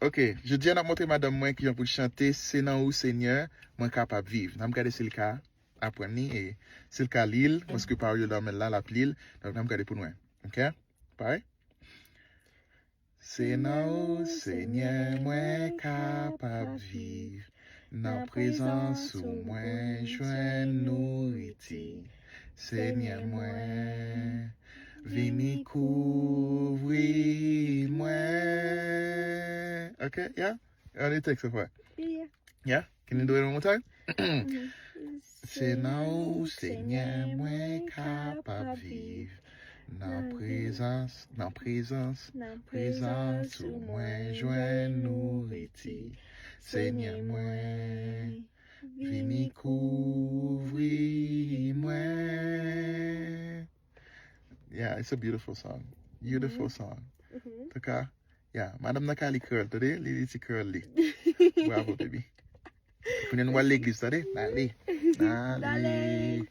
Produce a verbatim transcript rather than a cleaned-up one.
Ok, jodi a n ap montre madanm mwen kijan pou l chante Se nan ou Senyè mwen kapab viv. N ap gade si l ka aprann li e si l ka li l, paske pawòl yo nan men l la, l ap li l. Donk, n ap gade pou nou wè. Ok? Pare? Se nan ou, Senyè, mwen kapab viv. Nan prezans ou mwen jwenn nouriti. Senyè mwen, vini kouvri mwen. Ok, yeah? How do you take so far? Yeah. Yeah? Can you do it one more time? Mhm. Se nan ou, Senyè, mwen kapab viv. Nan prezans, nan prezans, Nan prezans ou mwen jwenn nouriti. Senyè mwen, vini kouvri mwen. Yeah, it's a beautiful song. Beautiful song. Mhm. Antouka, yeah, madanm nan ka li kreyòl, tande? Li li ti kreyòl li. Bravo, baby. Kounye a nou al legliz, tande? N ale. N ale. N ale.